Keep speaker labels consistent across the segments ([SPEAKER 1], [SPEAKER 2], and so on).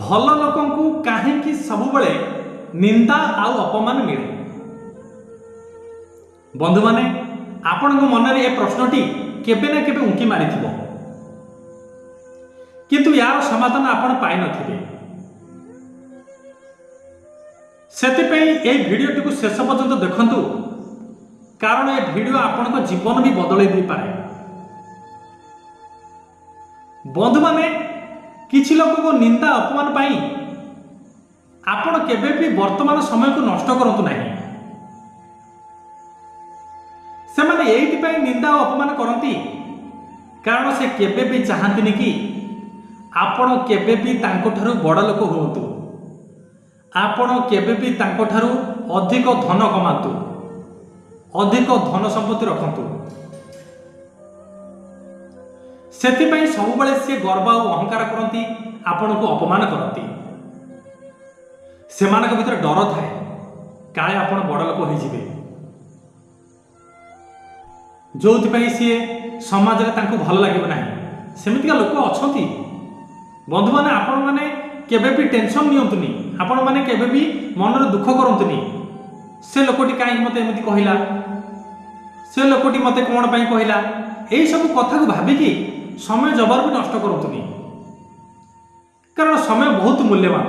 [SPEAKER 1] ଭଲ ଲୋକଙ୍କୁ କାହିଁକି ସବୁବେଳେ ନିନ୍ଦା ଆଉ ଅପମାନ ମିଳେ? ବନ୍ଧୁମାନେ, ଆପଣଙ୍କ ମନରେ ଏ ପ୍ରଶ୍ନଟି କେବେ ନା କେବେ ଉଙ୍କି ମାରିଥିବ, କିନ୍ତୁ ଏହାର ସମାଧାନ ଆପଣ ପାଇନଥିବେ। ସେଥିପାଇଁ ଏହି ଭିଡ଼ିଓଟିକୁ ଶେଷ ପର୍ଯ୍ୟନ୍ତ ଦେଖନ୍ତୁ, କାରଣ ଏ ଭିଡ଼ିଓ ଆପଣଙ୍କ ଜୀବନ ବି ବଦଳେଇ ଦେଇପାରେ। ବନ୍ଧୁମାନେ, କିଛି ଲୋକଙ୍କ ନିନ୍ଦା ଅପମାନ ପାଇଁ ଆପଣ କେବେ ବି ବର୍ତ୍ତମାନ ସମୟକୁ ନଷ୍ଟ କରନ୍ତୁ ନାହିଁ। ସେମାନେ ଏଇଥିପାଇଁ ନିନ୍ଦା ଓ ଅପମାନ କରନ୍ତି, କାରଣ ସେ କେବେ ବି ଚାହାନ୍ତିନି କି ଆପଣ କେବେ ବି ତାଙ୍କଠାରୁ ବଡ଼ ଲୋକ ହୁଅନ୍ତୁ, ଆପଣ କେବେ ବି ତାଙ୍କଠାରୁ ଅଧିକ ଧନ କମାନ୍ତୁ, ଅଧିକ ଧନ ସମ୍ପତ୍ତି ରଖନ୍ତୁ। ସେଥିପାଇଁ ସବୁବେଳେ ସିଏ ଗର୍ବ ଆଉ ଅହଙ୍କାର କରନ୍ତି, ଆପଣଙ୍କୁ ଅପମାନ କରନ୍ତି। ସେମାନଙ୍କ ଭିତରେ ଡର ଥାଏ, କାଳେ ଆପଣ ବଡ଼ ଲୋକ ହୋଇଯିବେ, ଯେଉଁଥିପାଇଁ ସିଏ ସମାଜରେ ତାଙ୍କୁ ଭଲ ଲାଗିବ ନାହିଁ। ସେମିତିକା ଲୋକ ଅଛନ୍ତି। ବନ୍ଧୁମାନେ, ଆପଣମାନେ କେବେ ବି ଟେନସନ୍ ନିଅନ୍ତୁନି, ଆପଣମାନେ କେବେ ବି ମନରେ ଦୁଃଖ କରନ୍ତୁନି। ସେ ଲୋକଟି କାହିଁକି ମୋତେ ଏମିତି କହିଲା, ସେ ଲୋକଟି ମୋତେ କ'ଣ ପାଇଁ କହିଲା, ଏଇସବୁ କଥାକୁ ଭାବିକି ସମୟ ଜବର ବି ନଷ୍ଟ କରନ୍ତୁନି, କାରଣ ସମୟ ବହୁତ ମୂଲ୍ୟବାନ।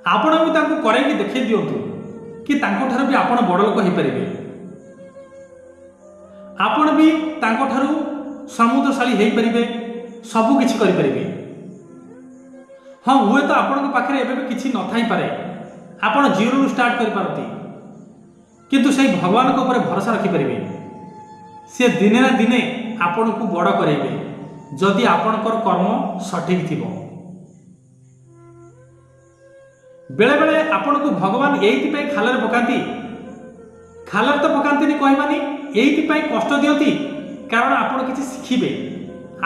[SPEAKER 1] ଆପଣ ବି ତାଙ୍କୁ କରେଇକି ଦେଖେଇ ଦିଅନ୍ତୁ କି ତାଙ୍କଠାରୁ ବି ଆପଣ ବଡ଼ ଲୋକ ହେଇପାରିବେ, ଆପଣ ବି ତାଙ୍କଠାରୁ ସମୃଦ୍ଧଶାଳୀ ହେଇପାରିବେ, ସବୁ କିଛି କରିପାରିବେ। ହଁ, ହୁଏତ ଆପଣଙ୍କ ପାଖରେ ଏବେ ବି କିଛି ନଥାଇପାରେ, ଆପଣ ଜିରୋରୁ ଷ୍ଟାର୍ଟ କରିପାରନ୍ତି, କିନ୍ତୁ ସେଇ ଭଗବାନଙ୍କ ଉପରେ ଭରସା ରଖିପାରିବେ। ସେ ଦିନେ ନା ଦିନେ ଆପଣଙ୍କୁ ବଡ଼ କରାଇବେ, ଯଦି ଆପଣଙ୍କର କର୍ମ ସଠିକ୍ ଥିବ। ବେଳେବେଳେ ଆପଣଙ୍କୁ ଭଗବାନ ଏଇଥିପାଇଁ ଖାଲରେ ପକାନ୍ତି, ଖାଲରେ ତ ପକାନ୍ତିନି କହିବାନି, ଏଇଥିପାଇଁ କଷ୍ଟ ଦିଅନ୍ତି, କାରଣ ଆପଣ କିଛି ଶିଖିବେ।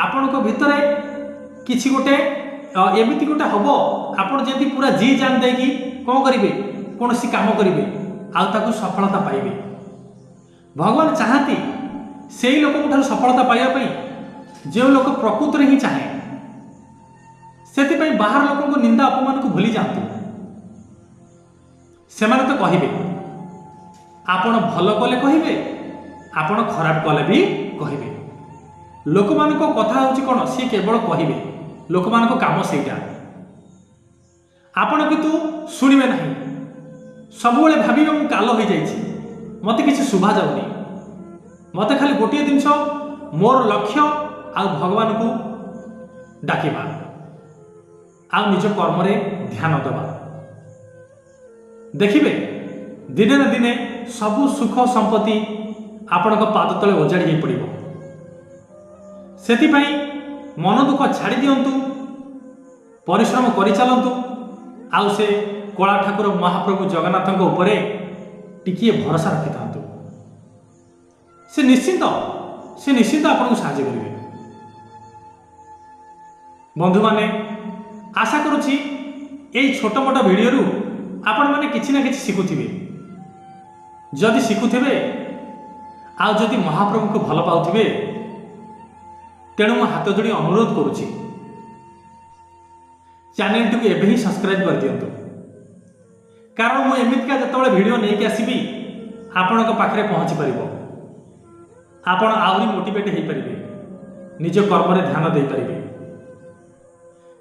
[SPEAKER 1] ଆପଣଙ୍କ ଭିତରେ କିଛି ଗୋଟେ ଏମିତି ଗୋଟେ ହବ, ଆପଣ ଯେମିତି ପୁରା ଜି ଜାନ୍ ଦେଇକି କ'ଣ କରିବେ, କୌଣସି କାମ କରିବେ ଆଉ ତାକୁ ସଫଳତା ପାଇବେ। ଭଗବାନ ଚାହାନ୍ତି ସେଇ ଲୋକଙ୍କ ଠାରୁ ସଫଳତା ପାଇବା ପାଇଁ ଯେଉଁ ଲୋକ ପ୍ରକୃତରେ ହିଁ ଚାହେଁ। ସେଥିପାଇଁ ବାହାର ଲୋକଙ୍କ ନିନ୍ଦା ଅପମାନକୁ ଭୁଲି ଯାଆନ୍ତୁ। ସେମାନେ ତ କହିବେ, ଆପଣ ଭଲ କଲେ କହିବେ, ଆପଣ ଖରାପ କଲେ ବି କହିବେ। ଲୋକମାନଙ୍କ କଥା ହେଉଛି କ'ଣ, ସିଏ କେବଳ କହିବେ, ଲୋକମାନଙ୍କ କାମ ସେଇଟା। ଆପଣ କିନ୍ତୁ ଶୁଣିବେ ନାହିଁ, ସବୁବେଳେ ଭାବିବେ ମୁଁ କାଲ ହୋଇଯାଇଛି, ମୋତେ କିଛି ଶୁଭା ଯାଉନି, ମୋତେ ଖାଲି ଗୋଟିଏ ଜିନିଷ, ମୋର ଲକ୍ଷ୍ୟ ଆଉ ଭଗବାନଙ୍କୁ ଡାକିବା ଆଉ ନିଜ କର୍ମରେ ଧ୍ୟାନ ଦେବା। ଦେଖିବେ ଦିନେ ନା ଦିନେ ସବୁ ସୁଖ ସମ୍ପତ୍ତି ଆପଣଙ୍କ ପାଦ ତଳେ ଓଜାଡ଼ି ହେଇ ପଡ଼ିବ। ସେଥିପାଇଁ ମନ ଦୁଃଖ ଛାଡ଼ି ଦିଅନ୍ତୁ, ପରିଶ୍ରମ କରିଚାଲନ୍ତୁ, ଆଉ ସେ କଳା ଠାକୁର ମହାପ୍ରଭୁ ଜଗନ୍ନାଥଙ୍କ ଉପରେ ଟିକିଏ ଭରସା ରଖିଥାନ୍ତୁ। ସେ ନିଶ୍ଚିନ୍ତ ଆପଣଙ୍କୁ ସାହାଯ୍ୟ କରିବେ। ବନ୍ଧୁମାନେ, ଆଶା କରୁଛି ଏଇ ଛୋଟ ମୋଟ ଭିଡ଼ିଓରୁ ଆପଣମାନେ କିଛି ନା କିଛି ଶିଖୁଥିବେ। ଯଦି ଶିଖୁଥିବେ ଆଉ ଯଦି ମହାପ୍ରଭୁଙ୍କୁ ଭଲ ପାଉଥିବେ, ତେଣୁ ମୁଁ ହାତ ଯୋଡ଼ି ଅନୁରୋଧ କରୁଛି, ଚ୍ୟାନେଲଟିକୁ ଏବେ ହିଁ ସବସ୍କ୍ରାଇବ୍ କରିଦିଅନ୍ତୁ, କାରଣ ମୁଁ ଏମିତିକା ଯେତେବେଳେ ଭିଡ଼ିଓ ନେଇକି ଆସିବି ଆପଣଙ୍କ ପାଖରେ ପହଞ୍ଚି ପାରିବ। ଆପଣ ଆହୁରି ମୋଟିଭେଟ୍ ହେଇପାରିବେ, ନିଜ କର୍ମରେ ଧ୍ୟାନ ଦେଇପାରିବେ।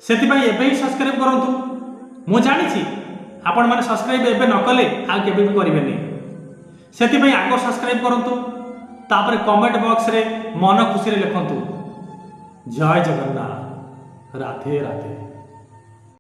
[SPEAKER 1] ସେଥିପାଇଁ ଏବେ ହିଁ ସବସ୍କ୍ରାଇବ୍ କରନ୍ତୁ। ମୁଁ ଜାଣିଛି ଆପଣମାନେ ସବସ୍କ୍ରାଇବ୍ ଏବେ ନ କଲେ ଆଉ କେବେ ବି କରିବେନି। ସେଥିପାଇଁ ଆଗ ସବସ୍କ୍ରାଇବ୍ କରନ୍ତୁ, ତାପରେ କମେଣ୍ଟ ବକ୍ସରେ ମନ ଖୁସିରେ ଲେଖନ୍ତୁ ଜୟ ଜଗନ୍ନାଥ, ରାଧେ ରାଧେ।